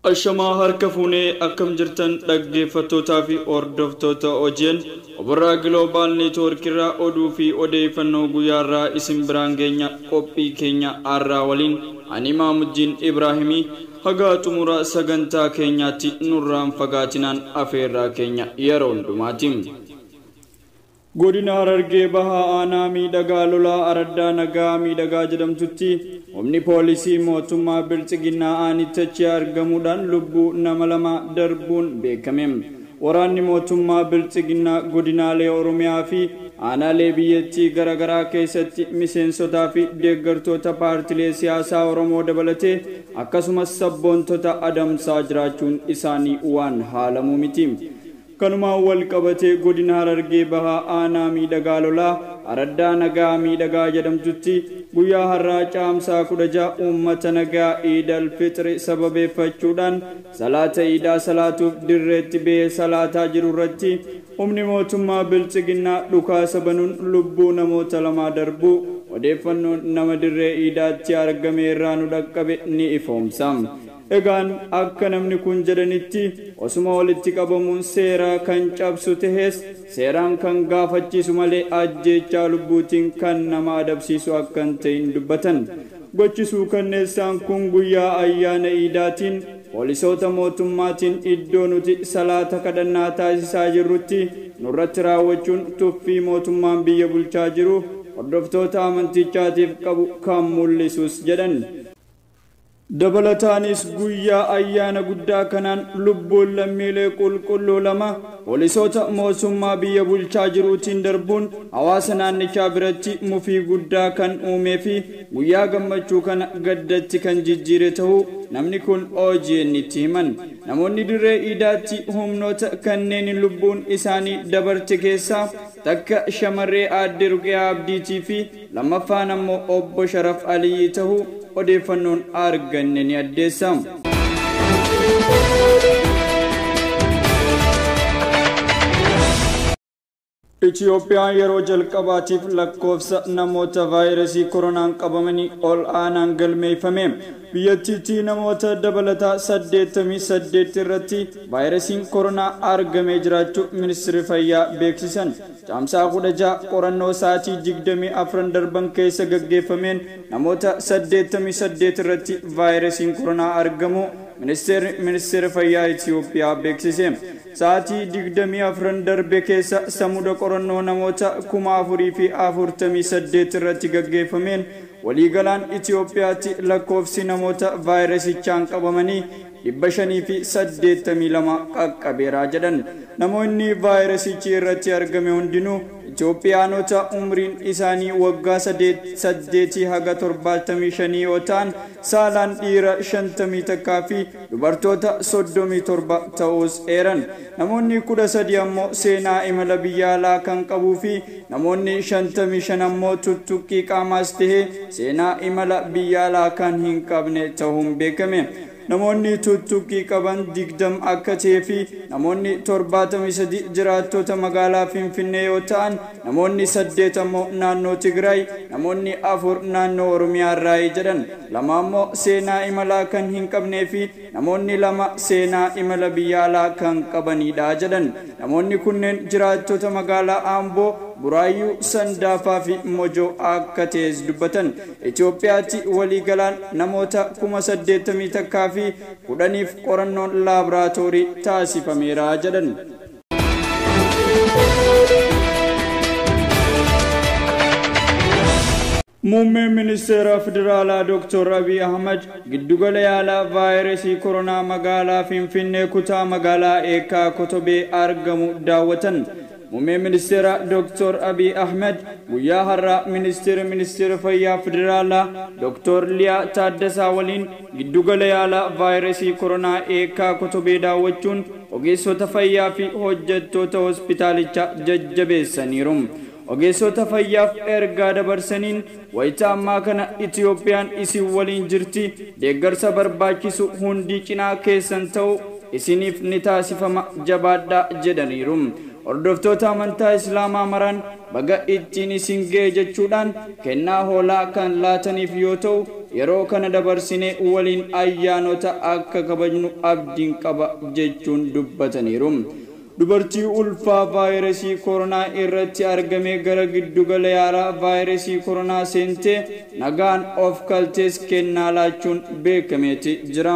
Ashamaa harka fuunee akkam jirtan dhaggeeffattootaa fi hordoftoota OGN Obarraa Global Network irraa oduu fi odeeffannoo guyyaarraa isin biraan geenya. Qophii keenya har'aa waliin ani Maamuddiin Ibraahimii hagaa xumura sagantaa keenyaatti nurraan fagaatinaan afeerraa keenya yeroo hundumaati. Godina Harargee Bahaa Aanaa Miidhagaa Lolaa Araddaa Nagaa Miidhagaa jedhamtutti humni poolisii mootummaa Bilxiginnaa aanitti achi argamuudhaan lubbuu nama lama darbuun beekame. Waraanni mootummaa Bilxiginnaa godinaalee Oromiyaa fi aanaalee biyyattii garaagaraa keessatti miseensotaa fi deeggartoota paartilee siyaasaa Oromoo dabalatee akkasumas sabboontota adamsaa jiraachuun isaanii waan haalamuu miti. Kanumaan wal qabatee godina Harargee Bahaa Aanaa Miidhagaa Lolaa Araddaa Nagaa Miidhagaa jedhamtutti guyyaa har'aa caamsaa 16 uummata nagaa Iidal Fixri sababeeffachuudhaan salaata iidaa salaatuuf dirreetti ba'ee salaataa jiru irratti humni mootummaa Bilxiginnaa dhukaasa banuun lubbuu namoota lamaa darbuu odeeffannoon nama dirree iidaatti argame irraa nu dhaqqabe ni ifoomsa. Egaan akka namni kun jedhanitti osuma walitti qabamuun seeraa kan cabsu tahes seeraan kan gaafachiisu malee ajjeechaa lubbuutiin kan nama adabsiisu akka hin ta'in dubbatan. Gochisuu kanneessaan kun guyyaa ayyaana iidaatiin poolisoota mootummaatiin iddoo nuti salaata kadhannaa taasisaa jirrutti nurratti raawwachuun tuffii mootummaan biyya bulchaa jiru hordoftoota amantichaatiif qabu kan mul'isus jedhan. Dabalataanis guyyaa ayyaana guddaa kanaan lubbuun lammiilee qulqulluu lama poolisoota mootummaa biyya bulchaa jiruutiin darbuun hawaasa naannichaa biratti mufii guddaa kan uumee fi guyyaa gammachuu kana gaddatti kan jijjiire ta'uu namni kun OGN itti himan. Namoonni dirree iidaatti humnoota kanneen lubbuun isaanii dabarte keessaa takka shamarree aadde Ruqiyaa Abdiitii fi lammaffaan ammoo obbo Sharaf Aliyyi ta'uu odeeffannoon arganne ni addeessa. Itiyoophiyaan yeroo jalqabaatiif lakkoofsa namoota vaayirasii koronaan qabamanii ol aanaan galmeeffame. Biyyattiitti namoota dabalataa 88 irratti vaayirasiin koronaa argamee jiraachuu ministeerri fayyaa beeksisan. Caamsaa 16 qorannoo sa'aatii 24 darban keessa gaggeeffameen namoota 88 irratti vaayirasiin koronaa argamu ministeerri fayyaa Itiyoophiyaa beeksise. Sa'aatii 24 darbe keessa samuuda qorannoo namoota 4048 irratti gaggeeffameen waliigalaan Itiyoophiyaatti lakkoofsi namoota vaayirasichaan qabamanii 582 qaqqabeeraa jedhan. Namoonni vaayirasichi irratti argame hundinuu Itiyoophiyaanota umriin isaanii waggaa 8 haga 75 yoo ta'an saalaan dhiira 51 fi dubartoota 37 ta'us eeran. Namoonni 13 ammoo seenaa imala biyya alaa kan qabuu fi namoonni 55 ammoo tuttuqqii qaamaas ta'ee seenaa imala biyya alaa kan hin qabne ta'uun beekame. Namoonni tuttuqqii qaban 20 akka ta'ee fi namoonni 73 jiraattota magaalaa Finfinnee yoo ta'an namoonni 8 ammoo naannoo Tigraay, namoonni 4 naannoo Oromiyaa irraa jedhan. Lama ammoo seenaa imalaa kan hin qabnee fi namoonni 2 seenaa imala biyya alaa kan qabanidha jedhan. Namoonni kunneen jiraattota magaalaa Amboo, Buraayyuu, Sandaafaa fi Mojoo akka ta'es dubbatan. Itiyoophiyaatti waliigalaan namoota 81 fi 10 qorannoon laaboraatoorii taasifameera jedhan. Muummeen ministeera federaalaa Dr. Abiy Ahmad giddugala yaalaa vaayirasii koronaa magaalaa Finfinnee kutaa magaalaa Eekaa Kotobee argamu daawwatan. Muummeen ministeera Dr. Abiy Ahmad guyyaa har'aa ministeera fayyaa federaalaa Dr. Liyaa Taaddasaa waliin giddugala yaalaa vaayirasii koronaa Eekaa Kotobee daawwachuun ogeessota fayyaa fi hojjettoota hospitaalichaa jajjabeessaniiru. Ogeessota fayyaaf ergaa dabarsaniin wayita ammaa kana Itiyoophiyaan isin waliin jirti, deeggarsa barbaachisu hundi cinaa keessan ta'u isiniif ni taasifama jabaadhaa jedhaniiru. Hordoftoota amantaa Islaamaa maraan baga ittiin isin ga'e jechuudhaan kennaa hoolaa kan laataniif yoo ta'u Yeroo kana dabarsinee waliin ayyaanota akka kabajnu abdiin qaba jechuun dubbataniiru. Dubartii ulfaa vaayirasii koronaa irratti argame gara giddugala yaalaa vaayirasii koronaa seentee nagaan of kaltees kennaa laachuun beekameeti jira.